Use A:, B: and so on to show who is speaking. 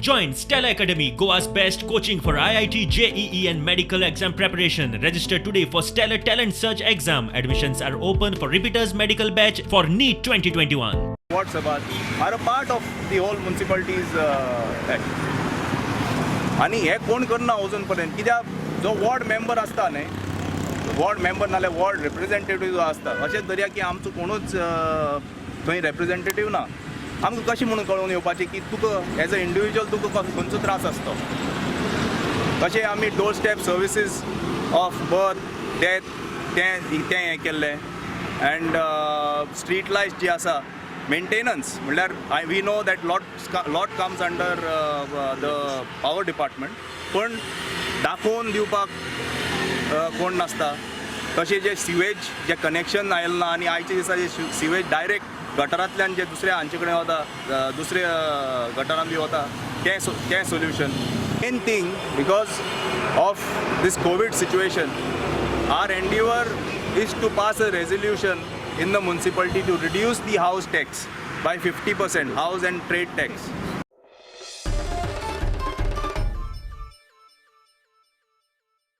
A: Join Stellar Academy, Goa's best coaching for IIT, JEE, and medical exam preparation. Register today for Stellar Talent Search exam. Admissions are open for repeaters medical batch for NEET 2021.
B: Ward sabhas are a part of the whole municipalities act. आनी हें कोण करना अजून पर्यंत, कित्याक जो ward member आसता न्ही, वॉर्ड मेंबर नाल्यार वॉर्ड रिप्रेझेंटेटीव जो आसता, अशें धरया की आमचो कोणूच थंय रेप्रेझेंटेटीव ना, आमकां कशें म्हणून कळून येवपाचें की तुका एज अ इंडिविज्युअल तुका खंयचो त्रास आसतो? तशें आमी door step services of birth, death तें हें केल्लें. अँड स्ट्रीट लायट्स जी आसा, मेंटेनन्स म्हणल्यार I we know that lot comes under the power department, पण दाखोवन दिवपाक कोण नासता. तशें जे सिवेज जे कनेक्शन आयलें ना आनी आयच्या दिसा जे सिवेज डायरेक्ट गटरांतल्यान जे दुसऱ्या हांचे कडेन वता, दुसऱ्या गटरान बी वता, तें solution. Main thing, because of this COVID situation, our endeavour is to pass a resolution in the municipality to reduce the house tax by 50%, house and trade tax.